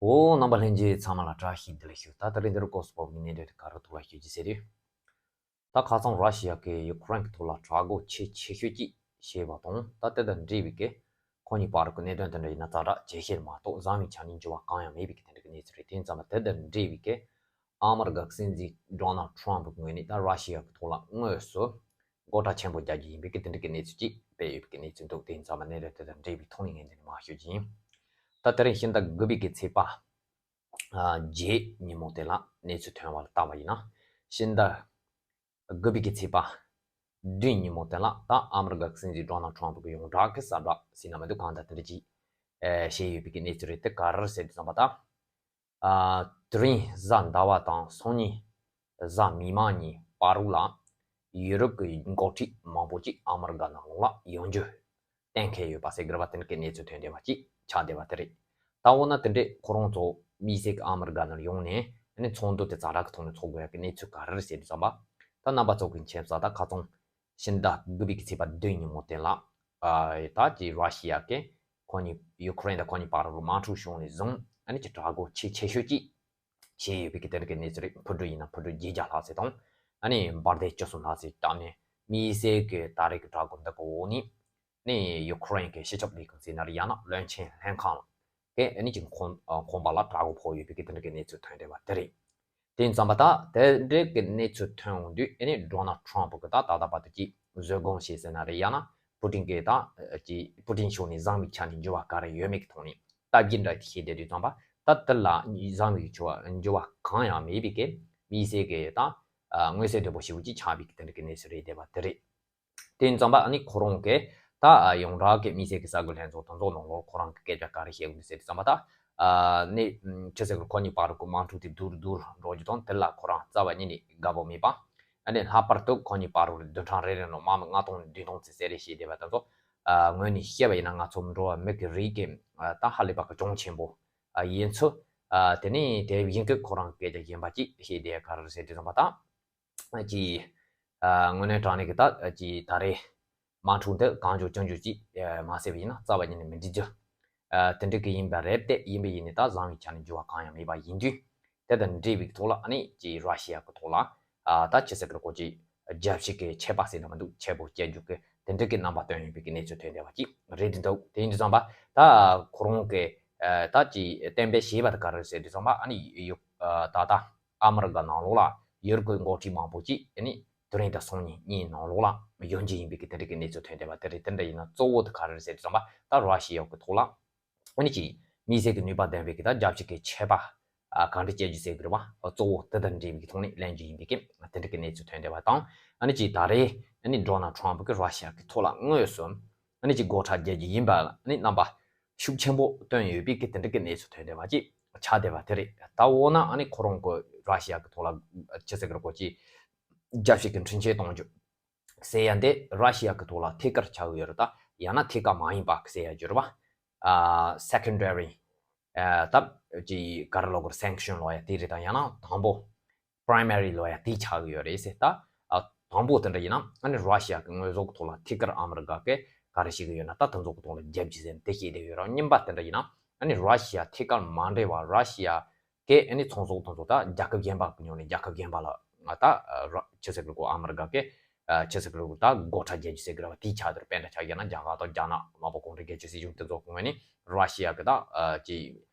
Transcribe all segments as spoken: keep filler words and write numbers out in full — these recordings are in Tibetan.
འོ། རྣམ་པ་ལྷན་རྒྱས་ཚང་མ་ལ་བཀྲ་ཤིས་བདེ་ལེགས་ཞུ། ད་དེ་རིང་འདིར་ཀོ་སི་པོབ་ཀྱི་གནད་དོན་དེ་ག་རེ་ཐོག་ལ་ཞུ་རྒྱུ་ཟེར་དུས། ད་ཁ་སང་ར་ཤི་ཡ་གིས་ཡུ་ཀེ་རེན་གྱི་ཐོག་ལ་དྲག་རྒོལ་ཆེས་ཆེ་ཤོས་ཅིག་བྱས་པ་དང་། ད་དེ་དང་འབྲེལ་བའི་གི་ཁོ་གཉིས་བར་གྱི་གནད་དོན་དེ་འདྲ་ཡིན་ན་ཛ་དྲག་ཇེ་ཆེར་མ་གཏོགས་བཟང་བའི་ཆ་ནས་འགྱུར་བ་གང་ཡང་མེད་པའི་གི་དེ་འདྲ་གི་གནས་ཚུལ་རེད། དེ་ཙམ་པ་དེ་དང་འབྲེལ་བའི་གི་ཨ་མི་རི་ཀ་གི་སྲིད་འཛིན་ཌོ་ནལ་ཊམ་གྱི་ངོས་ནས་ད་ར་ཤི་ཡ་གི་ཐོག་ལ་དངོས་སུ་སྒོ་ཁྲལ་ཆེན་པོ་རྒྱག་རྒྱུ་ཡིན་པའི་གི་དེ་འདྲ་གི་གནས་ཚུལ་ཅིག་སྤེལ་ཡོད་པའི་གི་གནས་ཚུལ་འདུག་དེ་ཙམ་པ་གནད་དོན་དེ་དང་འབྲེལ་བའི་ཐོག་ནས་ངས་འདི་ནས་མར་ཞུ་རྒྱུ་ཡིན། ད་དེ་རིང་ཕྱི་ཟླ་དགུ་པའི་གི་ཚེས་པ་ཨ་བརྒྱད་ཉིན་མོ་དེ་ལ་གནས་ཚུལ་ཐོན་པ་ལ་བལྟས་པ་ཡིན་ན། ཕྱི་ཟླ་དགུ་པའི་གི་ཚེས་པ་བདུན་ཉིན་མོ་དེ་ལ་ད་ཨ་མི་རི་ཀ་གི་སྲིད་འཛིན་ཌོ་ནལ་ཊམ་གྱིས་ཡོངས་གྲགས་ཀྱི་གསལ་བསྒྲགས་ཟེར་ན་མི་འདུག་གང་ལྟར་དེ་འདྲ་ཅིག་ཨེ་བྱས་ཡོད་པའི་གི་གནས་ཚུལ་རེད། དེ་ག་རེ་ཟེར་དུས་ཙམ་པ་ད། ཨ། དེ་རིང་གཟའ་ཟླ་བ་དང་སང་ཉིན་གཟའ་མིག་དམར་གཉིས་བར་དུ་ལ་ཡུ་རོབ་ཀྱི་འགོ་ཁྲིད་མང་པོ་ཅིག་ཨ་མི་རི་ཀ་ནང་ལོགས་ལ་ཡོང་རྒྱུ་གཏན་འཁེལ་ཡོད་པ་ཟེར་གི་རེད་པ། དེ་འདྲ་གི་གནས་ཚུལ་ཐོན་བསྡད་པ་ཅིག་ཆགས་བསྡད་པ་དེ་རེད། ད་འོ་ན་དེ་འདྲས་ཁོ་རང་ཚོ་དམིགས་བསལ་གྱི་ཨ་མི་རི་ཀ་ནང་ཡོང་ནས་ཨ་ནི་ཚོགས་འདུ་དེ་ཛ་དྲག་གི་ཐོག་ནས་ཚོགས་དགོས་ཡ་གི་གནས་ཚུལ་ག་རེ་རེད་ཟེར་དུས་ཙམ་པ། ད་རྣམ་པ་ཚོ་གི་མཁྱེན་གསལ་ད་ཁ་སང་ཕྱི་ཟླ་དགུ་པའི་གི་ཚེས་པ་བདུན་ཉིན་མོ་དེ་ལ། ཨ། ད་ཅི་ར་ཤི་ཡ་གིས་ཁོ་གཉིས་ཡུ་ཀེ་རེན་དང་ཁོ་གཉིས་བར་དུ་དམག་འཁྲུག་བྱུང་ནས་བཟུང་ཨ་ནི་ཅི་དྲག་རྒོལ་ཆེས་ཆེ་ཤོས་ཅིག་བྱས་ཡོད་པའི་གི་དེ་འདྲ་གི་གནས་ཚུལ་རེད། འཕུར་གྲུ་ཡིན་ན་འཕུར་གྲུ་བརྒྱད་བརྒྱ་ལྷག་ཙམ་དང་། ཨ་ནི་འབར་མདེལ་བཅུ་གསུམ་ལྷག་ཙམ་བཏང་ནས་དམིགས་བསལ་གྱི་ད་རེས་ཀྱི་དྲག་རྒོལ་འདི་གི་འོག་ནས་ནི་ཡུ་ཀེ་རེན་གྱི་སྤྱི་ཁྱབ་ལས་ཁུངས་ཟེར་ན་རེད། ཡང་ན་བློན་ཆེན་ལྷན་ཁང་གི་ཨ་ནི་ཅིག་ཁོངས་ཁོངས་པ་ལ་དྲག་རྒོལ་ཕོག་ཡོད་པའི་གི་དེ་འདྲ་གི་གནས་ཚུལ་ཐོན་བསྡད་པ་དེ་རེད། དེ་ཙམ་པ་ད་དེ་འདྲའི་གི་གནས་ཚུལ་ཐོན་འོང་དུས་ཨ་ནི་ཌོ་ནལ་ཊམ་གིས་ད་ད་ལྟ་བར་དུ་ཅིག་བཟོད་སྒོམ་བྱས་ཟེར་ན་རེད། ཡང་ན་པུ་ཏིན་གྱིས་ད་ཅིག་པུ་ཏིན་མཆོག་ནས་བཟང་བའི་ཆ་ནས་འགྱུར་བ་ག་རེ་ཡོད་མེད་ཀྱི་ཐོག་ནས་ལྟ་རྒྱུ་འདྲ་ཞིག་བྱས་བསྡད་དུས་ཙམ་པ། ད་དེ་ལ་བཟང་བའི་འགྱུར་བ་འགྱུར་བ་གང་ཡང་མེད་པའི་གི་དམིགས་བསལ་གྱི་ད་མངོན་གསལ་དོད་པོ་ཞེ་པོ་ཅིག་ཆགས་པའི་གི་དེ་འདྲ་གི་གནས་ཚུལ་རེད་བསྡད་པ་དེ་རེད། དེ་ཙམ་པ་ཨ་ནི་ཁོ་རང་གིས་ད་ཡོངས་གྲགས་ཀྱི་དམིགས་བསལ་གྱི་གསར་འགོད་ལྷན་ཚོགས་དེ་ཚོ་ནང་ལོགས་ཁོ་རང་གིས་སྐད་ཆ་ག་རེ་བཤད་ཀྱི་འདུག་ཟེར་དུས་ཙམ་པ་ད། ཨ་ནི་ཅི་ཟེར་གི་ཁོ་གཉིས་བར་གྱི་དམག་འཁྲུག་དེ་སྡུག་རུ་སྡུག་རུ་འགྲོ་རྒྱུ་དང་། དེ་ལ་ཁོ་རང་རྩ་བ་ཉིད་ནས་དགའ་པོ་མེད་པ། ཨ་ནི་ལྷག་པར་དུ་ཁོ་གཉིས་བར་དུ་བདུན་ཕྲག་རེ་རེ་ནང་དམག་མི་ལྔ་སྟོང་ནས་བདུན་སྟོང་ཙམ་བསད་རེས་བྱས་བསྡད་པ་དེ་ཚོ། ཨ། ངོས་ནས་བཤད་པ་ཡིན་ན་ང་ཚོ་འགྲོ་བ་མི་གི་རིགས་ཀྱི་ཨ་ད་ཧ་ལས་པ་གི་གྱོང་ཆེན་པོ་ཨ་ཡིན་ཚུལ། ཨ་དེ་ནས་དེ་བཞིན་གྱི་ཁོ་རང་སྐད་ཆ་གཞན་པ་ཅིག་བཤད་བསྡད་ག་རེ་ཟེར་དུས་ཙམ་པ་ད། ཅིག་ཨ་དངོས་གནས་དྲང་གནས་ཀྱི་ད་ཅིག་ད་རེས་དམག་འཁྲུག་འདི་གང་མགྱོགས་ཅི་མགྱོགས་ཅིག་ཨ་མ་བསད་པ་ཡིན་ན་རྩ་བ་ཉིད་ནས་མི་འགྲིག་རྒྱུ། ཨ་དེ་འདྲ་གི་ཡིན་པ་རེད་དེ། ཡིན་པ་ཡིན་ནའི་ད་བཟང་བའི་ཆ་ནས་འགྱུར་བ་གང་ཡང་མེད་པ་ཡིན་དུས། དེ་དང་འབྲེལ་བའི་ཐོག་ལ་ཨ་ནི་ཅིག་ར་ཤི་ཡ་གི་ཐོག་ལ་ཨ་ད་ཅི་ཟེར་གི་རེད། ཁོ་ཅིག་རྒྱལ་སྤྱི་གི་ཆད་པ་ཟེར་ན་མི་འདུག་ཆེན་པོ་བཅད་རྒྱུ་གི་དེ་འདྲ་གི་རྣམ་པ་སྟོན་ཡོད་པའི་གི་གནས་ཚུལ་ཐོན་བསྡད་པ་ཅིག་རེད་འདུག་དེ་ཡིན་དུས་ཙམ་པ་ད་ཁོ་རང་གི་ཨ་ད་ཅིག་གཏན་འབེབས་བྱས་པ་དེ་ག་རེ་ཟེར་དུས་ཙམ་པ་ཨ་ནི་ཡུ་ཨ་ད་ལྟ་ཨ་མི་རི་ཀ་ནང་ལོགས་ལ་ཡུ་རོབ་ཀྱི་འགོ་ཁྲིད་མང་པོ་ཅིག་ཨ་ནི་དེ་རིང་དང་སང་ཉིན་གཉིས་ནང་ལོགས་ལ་ཡོང་རྒྱུ་ཡིན་པའི་གི་དེ་འདྲ་གི་གནས་ཚུལ་ཐོན་བསྡད་པ་དེ་རེད། དེ་འདྲ་ཡིན་ན་གཙོ་བོ་དེ་ག་རེ་རེད་ཟེར་དུས་ཙམ་པ་ད་ར་ཤི་ཡ་གི་ཐོག་ལ་ཨ་ནི་ཅིག་དམིགས་བསལ་གྱི་ནུས་པ་ལྡན་པའི་གི་ད་རྒྱལ་སྤྱི་གི་ཆད་པ་ཨ་གང་འདྲ་བཅད་རྒྱུ་ཟེར་གི་རེད་པ། གཙོ་བོ་དེ་དང་འབྲེལ་བའི་གི་ཐོག་ནས་ལེན་རྒྱུ་ཡིན་པའི་གི་དེ་འདྲ་གི་གནས་ཚུལ་ཐོན་བསྡད་པ་དང་། ཨ་ནི་ཅིག་ད་རེས་ཨ་ནི་ཌོ་ནལ་ཊམ་གིས་ར་ཤི་ཡ་གི་ཐོག་ལ་དངོས་སུ་ཨ་ནི་ཅིག་སྒོ་ཁྲལ་རྒྱག་རྒྱུ་ཡིན་པ་ཨ་ནི་རྣམ་པ་ཤུགས་ཆེན་པོ་བཏོན་ཡོད་པའི་གི་དེ་འདྲ་གི་གནས་ཚུལ་ཐོན་བསྡད་པ་ཅིག་ཆགས་བསྡད་པ་དེ་རེད། ད་འོ་ན་ཨ་ནི་ཁོ་རང་གི་ར་ཤི་ཡ་གི་ཐོག་ལ་ཅི་ཟེར་གི་རེད། ཁོ་ཅིག་རྒྱལ་སྤྱི་གི་འཕྲིན་ཆད་གཏོང་རྒྱུ་ཟེར་ཡ་འདི་ར་ཤི་ཡ་གི་ཐོག་ལ་ཐད་ཀར་ཆགས་ཡོད་རེད། ད་ཡང་ན་ཐད་ཀར་མ་ཡིན་པ་ཟེར་ཡ་ཡོད་རེད་པ། ཨ་secondary ཨ་ད་ཅིག་ག་རེ་ལབ་དགོས་རེད། སེང་ཤོན་ལབ་ཡ་དེ་རེད། ད་ཡང་ན་དང་པོ་པ་རའི་མ་རི་ལབ་ཡ་དེ་ཆགས་ཀྱི་ཡོད་རེད་ཟེར། ད་ཨ་དང་པོ་དེ་འདྲ་ཡིན་ན་ཨ་ནི་ར་ཤི་ཡ་གི་དངོས་ཟོག་གི་ཐོག་ལ་ཐད་ཀར་ཨ་མི་རི་ཀ་གིས་ག་རེ་བྱེད་ཀྱི་ཡོད་ན་ད་དེ་ཚོ་གི་ཐོག་ལ་རྒྱབ་རྒྱུ་ཟེར་ནས་དེ་བཤད་བསྡད་ཡོད་རེད། གཉིས་པ་དེ་འདྲ་ཡིན་ན་ཨ་ནི་ར་ཤི་ཡ་ཐད་ཀར་མ་འབྲེལ་བ་ར་ཤི་ཡ་གིས་ཨ་ནི་ཚོང་ཟོག་དེ་ཚོ་ད་རྒྱལ་ཁབ་གཞན་པ་གི་ངོས་ནས་རྒྱལ་ཁབ་གཞན་པ་ལ་ང་ད་ར་ཅི་ཟེར་གི་རེད། ཁོ་ཨ་མི་རི་ཀ་གིས་ཨ་ཅི་ཟེར་གི་རེད། ད་སྒོ་ཁྲལ་རྒྱག་རྒྱུ་ཟེར་གི་རེད་པ། དེ་ཆགས་བསྡད་རེད། དཔེར་ན་ཆ་བཞག་ན་རྒྱ་གར་དང་རྒྱ་ནག་དམར་པོ་གུང་ཁྲན་རྒྱལ་གཅེས་སྲིད་གཞུང་དེ་ཚོ་གི་ངོས་ནས་ར་ཤི་ཡ་གི་ད་ཨ་ཅིག་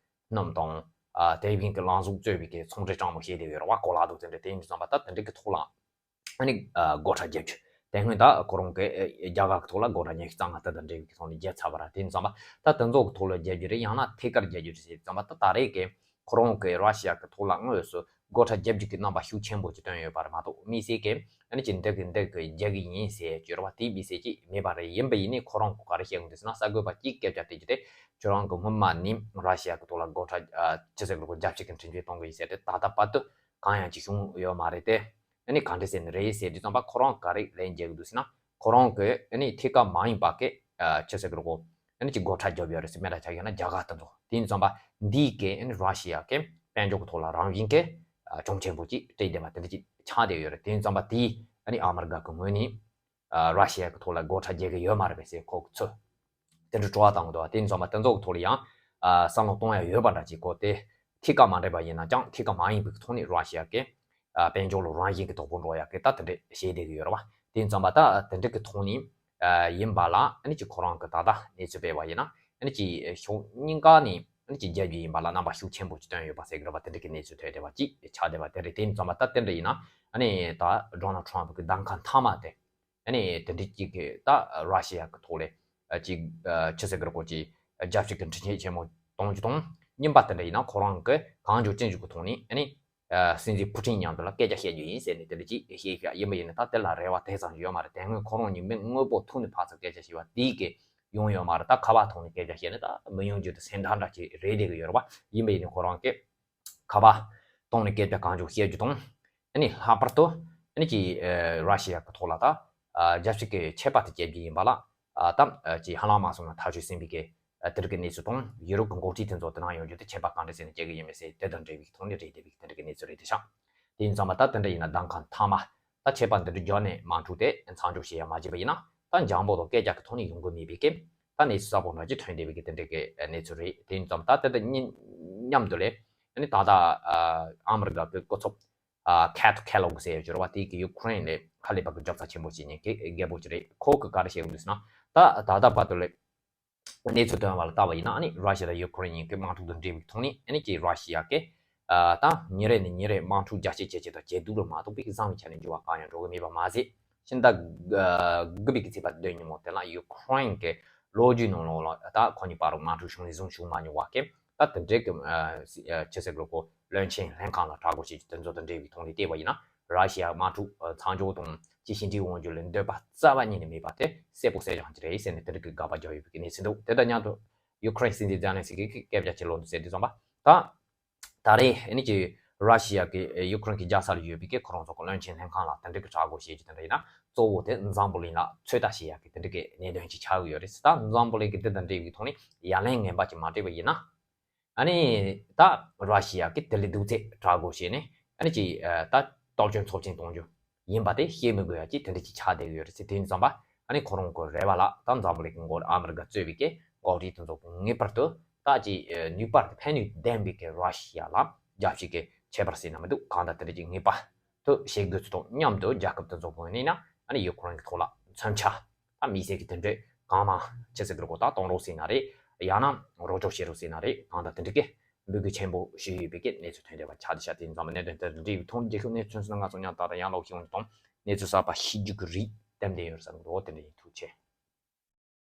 སྣུམ་དང་ཨ་དེ་བཞིན་གྱི་རླངས་གཟུགས་གཙོས་པའི་གི་ཚོང་འབྲེལ་དྲང་མོ་བྱས་བསྡད་ཡོད་རེད་པ། གོ་ལ་དང་དེ་འདྲ། དེ་ཡིན་དུས་ཙམ་པ་ད་དེ་འདྲ་གི་ཐོག་ལ་ཨ་ནི་ཨ་སྒོ་ཁྲལ་རྒྱག་རྒྱུ། དེ་སྔོན་ད་ཁོ་རང་གི་ཨ་རྒྱ་གར་གི་ཐོག་ལ་སྒོ་ཁྲལ་ཉེས་ཤུགས་བཅོ་ལྔ་དེ་དང་འབྲེལ་བའི་གི་ཐོག་ནས་བརྒྱབ་ཚར་བ་རེད། དེ་ཡིན་དུས་ཙམ་པ་ད་དེ་ཚོ་གི་ཐོག་ལ་རྒྱག་རྒྱུ་རེད། ཡང་ན་ཐད་ཀར་རྒྱག་རྒྱུ་རེད་ཟེར་དུས་ཙམ་པ་ད་ད་རེས་ཀྱི་ཁོ་རང་གིས་ར་ཤི་ཡ་གི་ཐོག་ལ་དངོས་སུ་སྒོ་ཁྲལ་རྒྱག་རྒྱུ་གི་རྣམ་པ་ཤུགས་ཆེན་པོ་ཅིག་བཏོན་ཡོད་པ་རེད་མ་གཏོགས། དམིགས་བསལ་གྱི་ཨ་ནི་ཅིག་འདི་གི་འདི་གི་རྒྱག་གི་ཡིན་ཟེར་བརྗོད་པ་དེ་དམིགས་བསལ་ཅིག་མེད་པ་རེད། ཡིན་པ་ཡིན་ནའི་ཁོ་རང་གིས་ག་རེ་བཤད་ཀྱི་འདུག་ཟེར་ན། གསར་འགོད་པ་གཅིག་སྐད་ཆ་དྲིས་རྒྱུ་དེ་ཁྱོད་རང་གིས་སྔོན་མ་ནས་ར་ཤི་ཡ་གི་ཐོག་ལ་སྒོ་ཁྲལ་ཨ་ཅི་ཟེར་གི་རེད། རྒྱལ་སྤྱི་གི་འཕྲིན་བཅོལ་གཏོང་གི་ཡིན་ཟེར་ཏེ་ད་ལྟ་བར་དུ་གང་ཡང་ཅིག་བྱུང་ཡོད་མ་རེད་དེ། ཨ་ནི་ག་འདྲ་ཟེར་ནི་རེད་ཟེར་དུས་ཙམ་པ་ཁོ་རང་ག་རེ་ལན་རྒྱག་གི་འདུག་ཟེར་ན། ཁོ་རང་གིས་ཨ་ནི་ཐད་ཀར་མ་ཡིན་པ་གི་ཨ་ཅི་ཟེར་གི་རེད། ཨ་ནི་ཅིག་སྒོ་ཁྲལ་རྒྱབ་ཡོད་རེད་ཟེར། དཔེར་ན་ཆ་བཞག་ན་རྒྱ་གར་དེ་ཚོ། དེ་ཡིན་དུས་ཙམ་པ་འདིའི་གི་ཨ་ནི་ར་ཤི་ཡ་གི་དཔལ་འབྱོར་གི་ཐོག་ལ་རང་བཞིན་གི་ཨ་གྱོང་ཆེན་པོ་ཅིག་སྤྲད་བསྡད་པ་དེ་འདྲ་ཅིག་ཆགས་བསྡད་ཡོད་རེད། དེ་ཡིན་དུས་ཙམ་པ་དེ་ཨ་ནི་ཨ་མི་རི་ཀ་གི་ངོས་ནས་ཨ་ར་ཤི་ཡ་གི་ཐོག་ལ་སྒོ་ཁྲལ་རྒྱག་གི་ཡོད་མ་རེད་པས་ཟེར་ཁོ་གི་ཚོད་དེ་འདྲ་སྤྲོ་བ་བཏང་གི་འདུག་དེ་ཡིན་དུས་ཙམ་པ་དེ་ཚོ་གི་ཐོག་ལ་ཡང་ཨ་བསམ་བློ་གཏོང་ཡ་ཡོད་པ་འདྲ་ཅིག་ཁོ་དེ་ ཐད་ཀར་མ་འགྲིག་པ་ཡིན་ན་ཀྱང་ཐད་ཀར་མ་ཡིན་པའི་ཐོག་ནས་ར་ཤི་ཡ་གི་ཨ་དཔལ་འབྱོར་ལ་རང་བཞིན་གྱི་དོ་ཕོག་འགྲོ་ཡག་གི་ད་དེ་འདྲ་བྱེད་བསྡད་ཀྱི་ཡོད་རེད་བ། དེ་ཡིན་ཙང་མ་ད་དེ་འདྲ་གི་ཐོག་ནས་ཨ་ཡིན་པ་ལ་ཨ་ནི་ཅིག་ཁོ་རང་གི་ད་ལྟ་གནས་ཚུལ་སྤེལ་བ་ཡིན་ན་ཨ་ནི་ཅིག་ཕྱོགས་གཉིས་ཀ་ནས་ཨ་ནི་ཅིག་རྒྱབ་རྒྱུ་ཡིན་པ་ལ་རྣམ་པ་ཤུགས་ཆེན་པོ་ཅིག་བཏོན་ཡོད་པ་ཟེར་གི་རེད་བ། དེ་འདྲ་གི་གནས་ཚུལ་ཐོན་བསྡད་པ་ཅིག་ཆགས་བསྡད་པ་དེ་རེད། དེ་ཡིན་ཙང་མ་ད་དེ་འདྲ་ཡིན་ན་ཨ་ནི་ད་ཌོ་ནལ་ཊམ་གི་གདམ་ཁ་མཐའ་མ་དེ། ཨ་ནི་དེ་འདྲའི་གཅིག་གི་ད་ར་ཤི་ཡ་གི་ཐོག་ལས་ཨ་གཅིག་ཨ་ཆི་ཟེར་གི་རེད་གོ། གཅིག་རྒྱལ་སྤྱི་གི་འཕྲིན་ཆས་ཆེན་མོ་གཏོང་རྒྱུ་དང་། གཉིས་པ་དེ་འདྲ་ཡིན་ན་ཁོ་རང་གི་གང་མགྱོགས་ཅི་མགྱོགས་གི་ཐོག་ནས་ཨ་ནི་ཨ་སྲིད་འཛིན་ཕུ་ཊིན་མཉམ་དུ་ལ་སྐད་ཆ་བཤད་རྒྱུ་ཡིན་ཟེར་ནས་དེ་འདྲ་གཅིག་བཤད་ཤག་ཡིན་པ་ཡིན་ན་ད་དེ་ལ་རེ་བ་དེ་ཙམ་ཡོད་མ་རེད། དེ་སྔོན་ཁོ་རང་གཉིས་མི་དངོས་པོ་ཐུག་ནས་ཕར་ཚུར་སྐད་ཆ་བཤད་པ་དེའི་གི་ཡོང་ཡོད་མ་རེད། ད་ཁ་པར་ཐོག་ནས་སྐད་ཆ་བཤད་ན་ད་མི་ཡོང་རྒྱུ་དེ་སེམས་ཐག་འདྲ་ཅིག་རེད་བསྡད་གི་ཡོད་རེད་བ། ཡིན་པ་ཡིན་ན་ཁོ་རང་གི་ཁ་པར་གཏོང་ནས་སྐད་ཆ་གང་མགྱོགས་བཤད་རྒྱུ་དང་། ཨ་ནི་ལྷག་པར་དུ་ཨ་ནི་ཅིག་ཨ་ར་ཤི་ཡ་གི་ཐོག་ལ་ད་ཨ་རྒྱལ་སྤྱི་གི་ཆད་པ་དེ་བཅད་རྒྱུ་ཡིན་པ་ལ་ཨ་ད་ཨ་ཅིག་ཧ་ལམ་མ་སོང་ན་ཐག་གཅོད་ཟིན་པའི་གི་ཨ་དེ་རིགས་ཀྱི་གནས་ཚུལ་དང་ཡུ་རོབ་ཀྱི་འགོ་ཁྲིད་དེ་ཚོ་དེ་ནང་ཡོང་རྒྱུ་དེ་ཆད་པ་གང་འདྲ་ཟེར་ནས་བཅད་གི་ཡིན་མིན་ཟེར་དེ་དང་འབྲེལ་བའི་ཐོག་ནས་རེད་བསྡད་པའི་དེ་འདྲ་གི་གནས་ཚུལ་རེད་དེ་ཤག་དེ་ཡིན་ཙང་མ་ད་དེ་འདྲ་ཡིན་ན་གདམ་ཁ་མཐའ་མ་ད་ཆད་པ་འདི་འདྲ་བརྒྱབ་ནས་མ་འཁྲུག་དེ་མཚམས་འཇོག་བྱེད་ཡ་མ་བྱས་པ་ཡིན་ན་ད་འཇམ་པོ་དང་སྐད་ཆ་གི་ཐོག་ནས་ཡོང་གི་མེད་པའི་གི་ད་གནས་ཚུལ་གསལ་པོ་འདྲ་ཅིག་ཐོན་བསྡད་པའི་གི་དེ་འདྲ་གི་གནས་ཚུལ་རེད། དེ་ཡིན་ཙང་ད་དེ་དང་གཉིས་མཉམ་དུ་ལས་ཨ་ནི་ད་ལྟ་ཨ་ཨ་མི་རི་ཀ་གི་སྐུ་ཚབ་ཨ་ཁེ་ཐི་ཁེ་ལོག་ཟེར་ཡོད་ཅོར་བ་དེ་གི་ཡུ་ཁུ་རེན་ལ་ཁ་ལས་པ་གི་རྒྱབ་རྩ་ཆེན་པོ་བྱེད་མཁན་གི་རྒད་པོ་ཅིག་རེད། ཁོ་གི་ག་རེ་བཤད་ཡོད་འདུག་ཟེར་ན་ད་ད་ལྟ་བར་དུ་ལས་གནས་ཚུལ་ཐོན་པ་ལ་ལྟ་བ་ཡིན་ན་ཨ་ནི་ར་ཤི་ཡ་དང་ཡུ་ཁུ་རེན་གཉིས་ཀྱི་དམག་འཁྲུག་དང་འབྲེལ་བའི་ཐོག་ནས་ཨ་ནི་ཀྱི་ར་ཤི་ཡ་གི་ཨ་ད་ཉིན་རེ་ནས་ཉིན་རེ་དམག་འཁྲུག་རྒྱ་སྐྱེད་བྱེད་ཆེད་དང་ཇེ་སྡུག་ལ་མ་གཏོགས་པའི་བཟང་བའི་ཆ་ནས་འགྱུར་བ་གང་ཡང་འགྲོ་གི་མེད་པ་མ་ཟད། ཕྱི་ཟླ་དགུ་པའི་གི་ཚེས་པ་བདུན་ཉིན་མོ་དེ་ལ་ཡུ་ཁུ་རེན་གྱི་ལོ་རྒྱུས་ནང་ལོགས་ལ་ད་ཁོ་གཉིས་བར་དུ་དམག་འཁྲུག་བྱུང་ནས་བཟུང་བྱུང་མ་མྱོང་བ་གི་ད་དེ་འདྲའི་གི་ཨ་སི་ཨ་ཆི་ཟེར་དགོས་གོ། བློན་ཆེན་ལྷན་ཁང་ལ་གྲོས་འགོ་བྱེད་རྒྱུ་དེ་ཚོ་དང་འབྲེལ་བའི་ཐོག་ནས་བལྟས་པ་ཡིན་ན་ར་ཤི་ཡ་དམག་འཁྲུག་མཚམས་འཇོག་དང་ཅི་ཞི་འགྲིག་འོང་རྒྱུ་ལ་འདོད་པ་རྩ་བ་ཉིད་ནས་མེད་པ་དེ་གསལ་པོ་གསལ་རྐྱང་ཅིག་རེད་ཟེར་ནས་དེ་འདྲ་གི་དགག་པ་རྒྱག་ཡོད་པའི་གནས་ཚུལ་འདུག་དེ་དང་མཉམ་དུ་ཡུ་ཁུ་རེན་སྲིད་འཛིན་ཛེ་ལན་སི་ཀི་གིས་སྐད་ཆ་ཅིག་ལོག་འདུག་ཟེར་དུས་ཙམ་པ་ད། ད་རེས་ཨ་ནི་ཀྱི་ར་ཤི་ཡ་གི་ཡུ་ཁུ་རེན་གྱི་རྒྱལ་ས་ལ་ཡོད་པའི་གི་ཁོ་རང་ཚོ་གི་བློན་ཆེན་ལྷན་ཁང་ལ་དེ་འདྲ་གི་གྲོས་འགོ་བྱེད་རྒྱུ་དེ་འདྲ་ཡིན་ན་གཙོ་བོ་དེ་འཛམ་བུ་གླིང་ལ་ཚོད་ལྟ་བྱེད་ཡ་གི་དེ་འདྲ་གི་གནད་དོན་ཅིག་ཆགས་ཀྱི་ཡོད་རེད། ད་འཛམ་བུ་གླིང་གི་དེ་དང་འབྲེལ་བའི་ཐོག་ནས་ཡ་ལན་ངན་པ་ཅིག་མ་སྤྲད་པ་ཡིན་ན་ཨ་ནི་ད་ར་ཤི་ཡ་གི་དེ་ལས་སྡུག་ཚད་གྲོས་འགོ་བྱས་ནས་ཨ་ནི་ཀྱི་ད་སྟོབས་ཆེན་ཚབས་ཆེན་གཏོང་རྒྱུ་ཡིན་པ་དེ་བཤད་མི་དགོས་ཡ་ཅིག་དེ་འདྲ་ཅིག་ཆགས་བསྡད་ཡོད་རེད་ཟེར། དེ་ཡིན་ཙམ་པ་ཨ་ནི་ཁོ་རང་གི་རེ་བ་ལ་ད་འཛམ་བུ་གླིང་གི་འགོ་ཨ་མི་རི་ཀ་གཙོས་པའི་གི་འགོ་ཁྲིད་དེ་ཚོ་ངེས་པར་དུ་ད་ཅིག་ནུས་པ་ནུས་ལྡན་པའི་གི་ར་ཤི་ཡ་ལ་རྒྱབ་སྐྱོར་གི་ཁྱད་པར་ཟེར་ན་མི་འདུག་གང་ལྟར་དེ་འདྲ་ཅིག་ངེས་པར་དུ་བྱེད་དགོས་ཚུལ་དང་མཉམ་དུ་རྒྱལ་ཁབ་དེ་ཚོ་གི་ངོས་ནས་ན་ཨ་ནི་ཡུ་ཁུ་རེན་གི་ཐོག་ལ་མཚོན་ཆ་ད་དམིགས་བསལ་གི་དེ་འདྲ་གང་མང་ཅི་ཟེར་གི་རེད་གོ། ད་གཏོང་རོགས་ཟེར་ན་རེད། ཡང་ན་རོགས་སྐྱོར་བྱེད་རོགས་ཟེར་ན་རེད། གང་ལྟར་དེ་འདྲ་གི་འབོད་སྐུལ་ཆེན་པོ་ཞུས་ཡོད་པའི་གི་གནས་ཚུལ་ཐོན་བསྡད་པ་ཆགས་བསྡད་ཤག་དེ་ཡིན་ཙང་གནད་དོན་དེ་འདྲའི་ཐོག་རྒྱལ་ཁབ་གནས་ཚུལ་ཚོ་ང་ཚོ་མཉམ་དུ་ད་ལྟ་ཡང་ལོག་ཤེས་ཡོང་དང་གནས་ཚུལ་གསར་པ་ཤེས་རྒྱུ་གི་རིགས་ལྡེམ་ལྡེམ་ཡོད་བསམ་གི་འདུག་དེ་འདྲ་ཡིན། ཐུགས་རྗེ་ཆེ།